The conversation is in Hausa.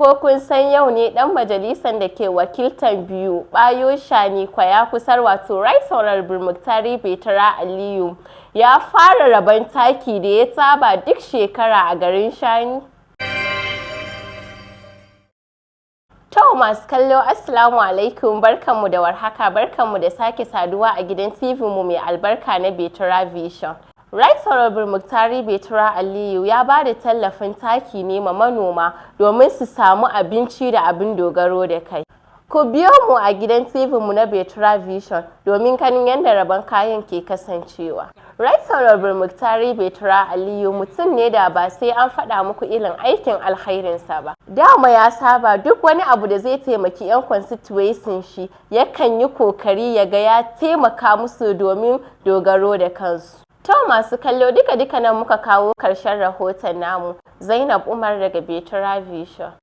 Ko kun san yau ne ɗan majalisar da ke wakiltar Biu, Bayo Shani Kwaya Kusar, wato Right Honorable Muktari Betara Aliyu, ya fara rabon taki da ya saba duk shekara a garin Shani? To masu kallo, Assalamu alaikum, barkanmu da warhaka, barkanmu da sake saduwa a gidan TV mu mai albarka na Betura Vision. Right Honorable Muktari Betura Aliyu ya ba da tallafin taki ne ma manoma domin su samu abinci da abin dogaro da kai. Ku biyo mu a gidan TV mu na Betura Vision domin ganin yadda rabon kayan ke kasancewa. Right Honorable Muktari Betura Aliyu mutum ne da ba sai an faɗa muku irin aikin alkhairinsa ba. Dama ya saba duk wani abu da zai taimaki 'yan constituency shi, yakan yi kokari ya ga ya taimaka musu domin dogaro da kansu. To masu kallo, duka duka nan muka kawo karshen rahoton namu. Zainab Umar daga Betura Vision.